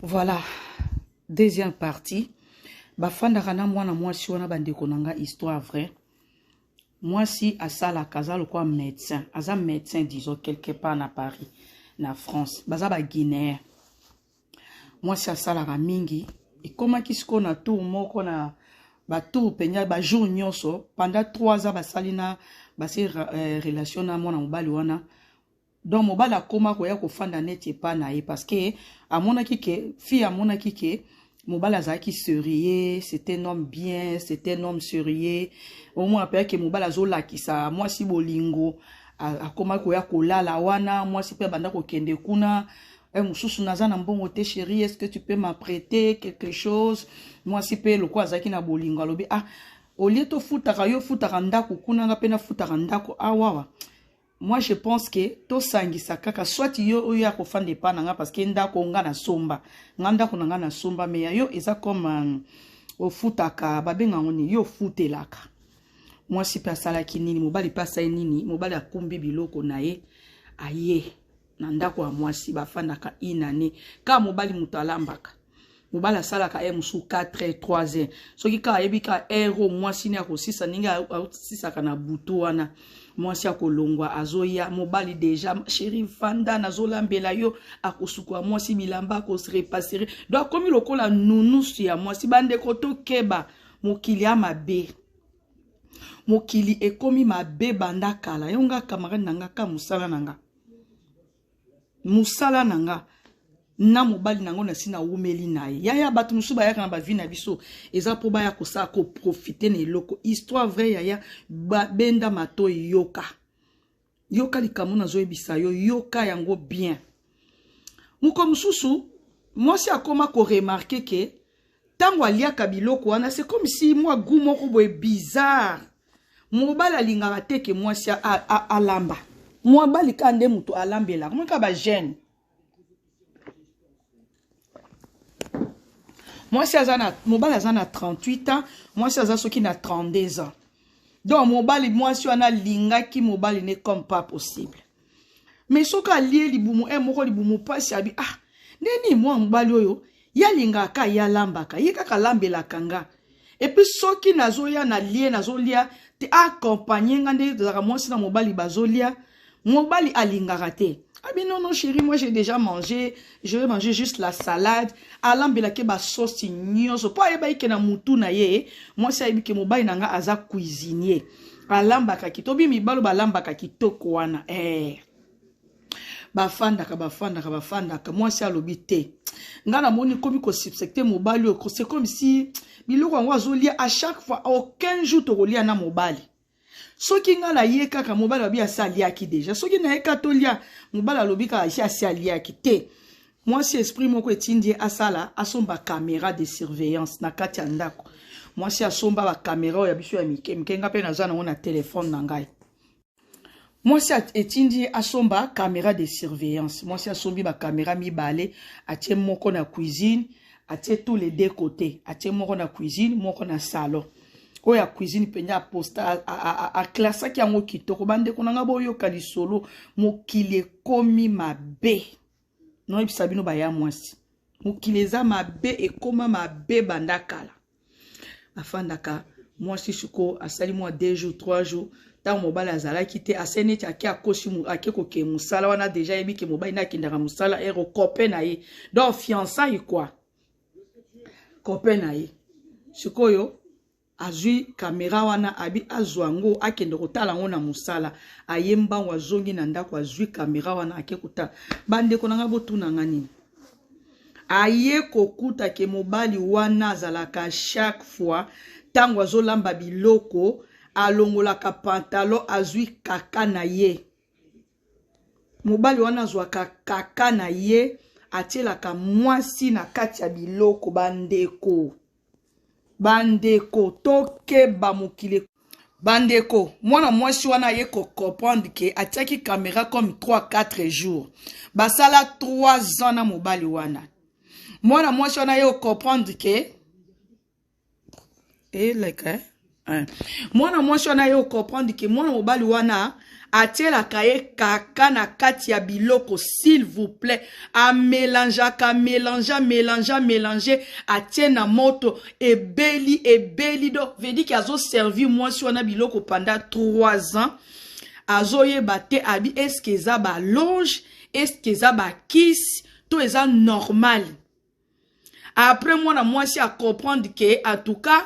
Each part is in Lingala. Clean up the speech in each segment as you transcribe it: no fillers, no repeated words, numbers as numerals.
Voilà, deuxième partie. Bafandaka na mwana mwasi wana, bandeko na nga, histoire vraie. Mwasi asalaka, aza lokola médecin, aza médecin, disons, quelque part na Paris, na France. Baza Baguinéen. Mwasi asalaka mingi. Ekomaki sikoyo na tour moko, na batour mpenza, bajour nyonso pendant 3 ans basali na basi relation na mwana mobali wana. Donc mobali akóma koya kofanda neti epa na ye, parce que amonaki ke fille amonaki ke mobali azalaki sérieux, c'était un homme bien, c'était un homme sérieux. Omona mpenza ke mobali azolakisa mwasi bolingo. Akómaki koya kolala wana. Mwasi mpe abanda kokende kuna. Mosusu: "Naza na mbongo te, chéri, est ce que tu peux m'apprêter quelque chose?" Mwasi mpe, lokola azalaki na bolingo, alobi: "Ah, au lieu tofutaka, yo futaka ndako kuna, nga mpe nafutaka ndako awawa, moi je pense que tosangisa kaka, soit yo oyo ya kofanda epa na nga, parce que ndako nga nasomba, nga ndako na nga nasomba, mais ya yo eza comme ofutaka, babengango nini, yo ofutelaka." Mwasi mpe asalaki nini? Mobali mpe asali nini? Mobali akumbi biloko na ye, aye na ndako ya mwasi. Bafandaka inane kaka. Mobali moto alambaka. Mobali asalaka heure mosusu 4 heures, 3 heures. Soki kaka ayebi kaka heure oyo mwasi ne akosisa, ndenge asisaka na butu wana, mwasi akolongwa, azoya, mobali déjà: "Chéri, fanda, nazolambela yo." Akosukola mwasi bilamba, akorepasser. Donc akomi lokola nunusu ya mwasi. Bandeko, tokeba, mokili ya mabe, mokili ekomi mabe banda kala. Yo nga camarade na nga, ka mosala na nga, mosala na nga na mobali nango, nasi nawumeli na ye. Yaya, bato mosusu bayaka na bavie na biso, eza mpo baya kosala, koprofiter na eloko. Histoire vraie, yaya, benda matoi, yoka, yoka likambo nazoyebisa yo, yoka yango bien. Moko mosusu, mwasi akóma koremarquer ke ntango aliaka biloko wana, c'est comme si mwa goût moko boye bizarre. Mobali alingaka te ke mwasi alamba. Mobali kaka nde moto alambelaka. Moka bajeune mwasi aza na mobali aza na 38 ans, mwasi aza soki na 32 ans. Donc mobali, mwasi wana alingaki mobali ne comme pas possible. Mais soki alie, libumu e moko, libumu mpasi. Abi: "Ah, ndeni mwa mobali oyo ye alingaka, ye alambaka, ye kaka alambelaka nga. Et puis soki nazoya, nalie, nazolia te, accompagne nga nde tozalaka mwasi na mobali bazolia. Mobali alingaka te." Abi: "Non, non, chéri, moi j'ai déjà mangé, je vais manger juste la salade." Alambelaki basosi nyonso mpo ayebaki ke na mutu na ye, mwasi ayebi ke mobali na nga aza cuisinier, alambaka kitoko. Bi mibalo balambaka kitoko wana. Bafandaka, bafandaka, bafandaka. Mwasi alobi: "Te, nga namoni komi kosuspecter mobali oyo. C'est comme si biloko yango azolia à chaque fois, aucun jour tokolia na mobali. Soki nga na ye kaka, mobali alobi asi aliaki déjà. Soki na ye kaka tolia, mobali alobi kaka asi aliaki te." Mwasi, esprit moko etindi ye asala, asomba caméra de surveillance na kati ya ndako. Mwasi asomba bacaméra oyo ya biso ya mike mike, nga mpe naza nango na telefone na ngai. Mwasi etindi ye asomba caméra de surveillance. Mwasi asombi bacaméra mibale, atie moko na cuisine, atie tous les deux côtés, atie moko na cuisine, moko na salon. Oyo ya cuisine mpenza, aposta, aklasaki yango kitoko. Bandeko na nga, boyoka lisolo. Mokili ekomi mabe. Noyebisa bino, baya mwasi, mokili eza mabe, ekóma mabe banda kala. Afandaka mwasi sikoyo, asali mwa 2 jours, 3 jours, ntango mobali azalaki te, asali neti ake, akosi, ake kokee mosala wana. Déjà yebi ke mobali nde akendaka mosala ero copain na ye, donc fiançaille quoi, copain na ye. Sikoyo azwi caméra wana, abi azwa yango, akende kotala yango na mosala. Aye mbango, azongi na ndako, azwi caméra wana, ake kotala. Bandeko na ngai, botuna nga nini? Aye kokuta ke mobali wana azalaka chaque fois ntango azolamba biloko, alongolaka pantalon, azwi kaka na ye. Mobali wana azwaka kaka na ye, atielaka mwasi na kati ya biloko. Bandeko, bandeko, tokeba, mokili. Bandeko, mwana mwasi wana aye kocomprendre ke atiaki caméra comme 3 4 jours, basala 3 ans na mobali wana. Mwana mwasi wana aye kocomprendre ke eleka, eh? Mwana mwasi wana aye kocomprendre ke mwana mobali wana Atielaka ye kaka na kati ya biloko, s'il vous plaît. Amelangeaka, mélange, mélange, mélange, atie na moto, ebeli, ebeli. Donc veut dire que azoservir mwasi wana biloko pendant 3 ans, azoyeba te. Abi est-ce eza baloge, est-ce eza bakisi to eza normal? Après, mwana mwasi acomprendre que en tout cas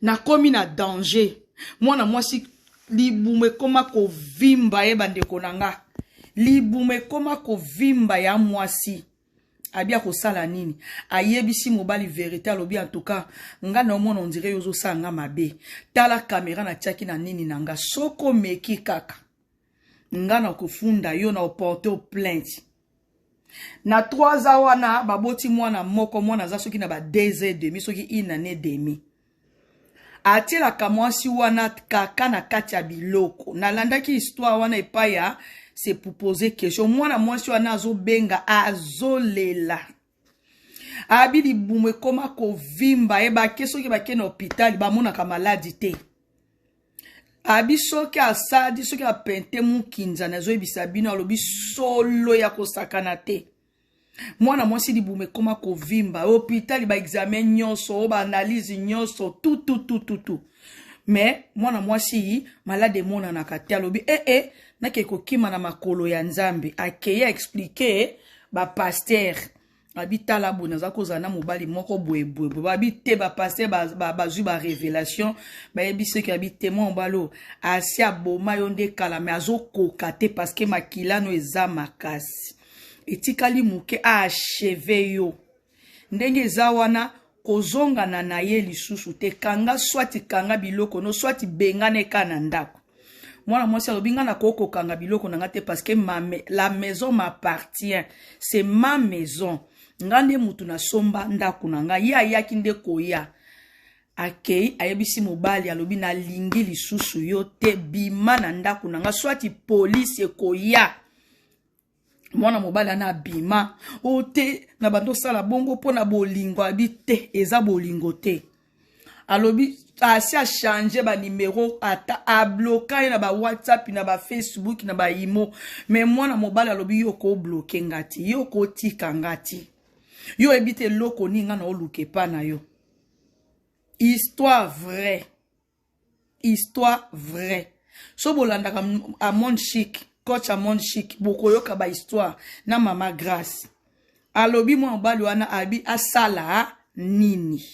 nakomi na danger. Mwana mwasi, libumu ekóma kovimba ye. Bandeko na nga, libumu ekóma kovimba ya mwasi. Abi akosala nini? Ayebisi mobali vérité. Alobi: "En tout cas, nga na omona, on dirait yo ozosala nga mabe. Tala caméra natiaki na nini na nga. Soki omeki kaka, nga na kofunda yo, na oporte o plainte." Na 3 ans wana, baboti mwana moko. Mwana aza soki na ba 2 ans et demi, soki une année demi. Atielaka mwasi wana kaka na kati ya biloko. Nalandaki histoire wana epai ya C'est pour poser question. Mwana mwasi wana azobenga, azolela, abi libumu ekóma kovimba ye. Bake, soki bake na hôpital, bamonaka maladie te. Abi soki asali, soki apente mukinza, nazoyebisa bino, alobi solo ya kosakana te. Mwana mwasi, libumu ekóma kovimba. Hôpital, baexamen nyonso, oyo baanalyse nyonso, tututututu, mais mwana mwasi, maladie emonanaka te. Alobi: "Ee eh, nake kokima na makolo ya Nzambe." Akei, aexpliquer bapasteur. Abi: "Tala boye, naza kozala na mobali moko boyeboyeboye." Babi te, bapasteur bazwi barévélation, bayebi soki abi te, mwa mobali oyo asi aboma yo nde kala, mais azokoka te parce que makilano eza makasi, etikali moke aachever yo. Ndenge eza wana, kozongana na ye lisusu te. Kanga, swati kanga biloko no, swati bengana eka na ndako." Mwana mwasi alobi: "Nga nakoki kokanga biloko na nga te parce que la maison m'appartient, c'est ma maison. Nga nde mutu nasomba ndako na ngai." Ye ayaki nde koya, akei, ayebisi mobali, alobi: "Nalingi lisusu yo te, bima na ndako na nga, swati polisi ekoya." Mwana mobali ana abima o te na bando osala bongo mpo na bolingo. Abi te, eza bolingo te. Alobi asi achange banimero, ata abloka ye na bawhatsapp, na bafacebook, na baimo. Mais mwana mobali alobi: "Yo kobloquer nga ti, yo kotika nga ti, yo oyebi te eloko nini nga na oluka epa na yo." Histoire vraie, histoire vraie. So bolandaka Amon Chic, coach Amon Chic, bokoyoka bahistoire na Mama Grâce. Alobi mwa mobali wana abi asala nini?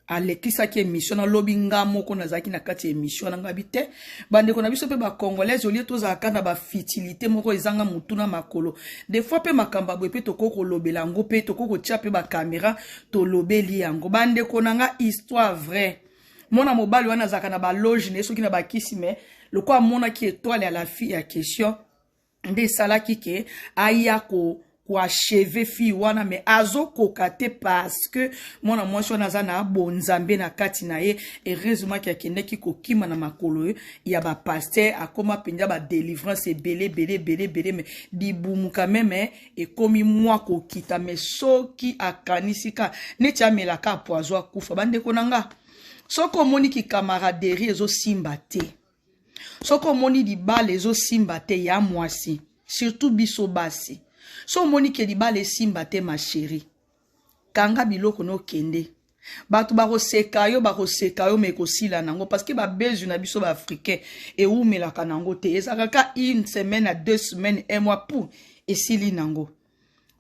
Alekisaki émission. Nalobi nga moko nazalaki na kati ya émission na nga. Bi te, bandeko na biso mpe bacongolaise, olie tozalaka na bafutilité moko ezanga motu na makolo. Des fois mpe makambo ya boye mpe tokoki kolobela yango, mpe tokoki kotia mpe bacaméra, tolobeli yango. Bandeko na nga, histoire vraie. Mwana mobali wana azalaka na baloge na ye, soki na bakisi, mais lokola amonaki étoile ya la fille ya question nde esalaki ke aya ko koachever fille wana, mais azokoka te parce que mwana mwasi wana aza na bonzambe na kati na ye. Heureusement que akendaki kokima na makolo ya bapasteur, akóma mpenza badélivrance ebele ebele ebele ebele. Mais libumu quand même ekomi mwa kokita, mais soki akanisi ka neti amelaka poison, akufa. Bandeko na nga, soki omoni kicamaraderie ezosimba te, soki omoni libala ezosimba te ya mwasi, surtout biso basi, so omoni ke libala esimba te, ma chérie, kanga biloko na okende. Bato bakoseka yo, bakoseka yo, mais ekosila nango parce que babezwi na biso baafricain ewumelaka nango te. Ezalaka ka une semaine à 2 semaines, un mois pour esili nango.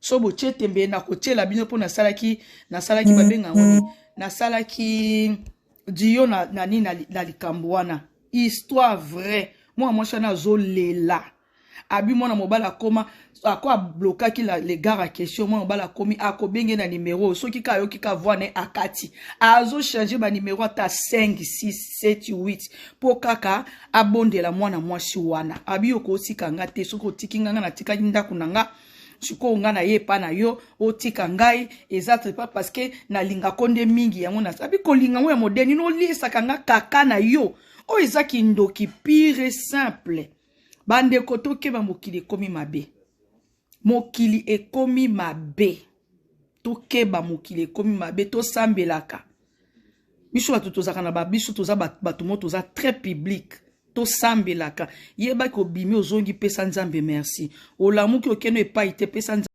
So botie tembe na kotiela bino mpo nasalaki babenga yango nini, nasalaki dio na nini na likambo wana. Histoire vraie. Mwana mwasi wana azolela, abi mwana mobali akoma ako ablokaki le gars ya question. Mwana mobali akomi akobenge na nimero, soki ka ayoki ka voix na ye, akati. Azochange banimero ata 5, 6, 7, 8 mpo kaka abondela mwana mwasi wana. Abi: "Yo kotika nga te. Soki otiki nga, nga natikaki ndako na nga. Sikoyo nga na ye epa na yo, otika ngai, eza te pas parce que nalingako nde mingi yango." Na abi kolinga ngo ya modene nini, oliesaka nga kaka na yo. Oyo eza kindoki pure simple. Bandeko, tokeba, mokili ekomi mabe, mokili ekomi mabe. Tokeba, mokili ekomi mabe. Tosambelaka. Biso bato tozalaka na babiso, toza bato mo toza très public. Tosambelaka, yebaki obimi, ozongi, pesa Nzambe merci. Olamuki, okende epai te, pesa.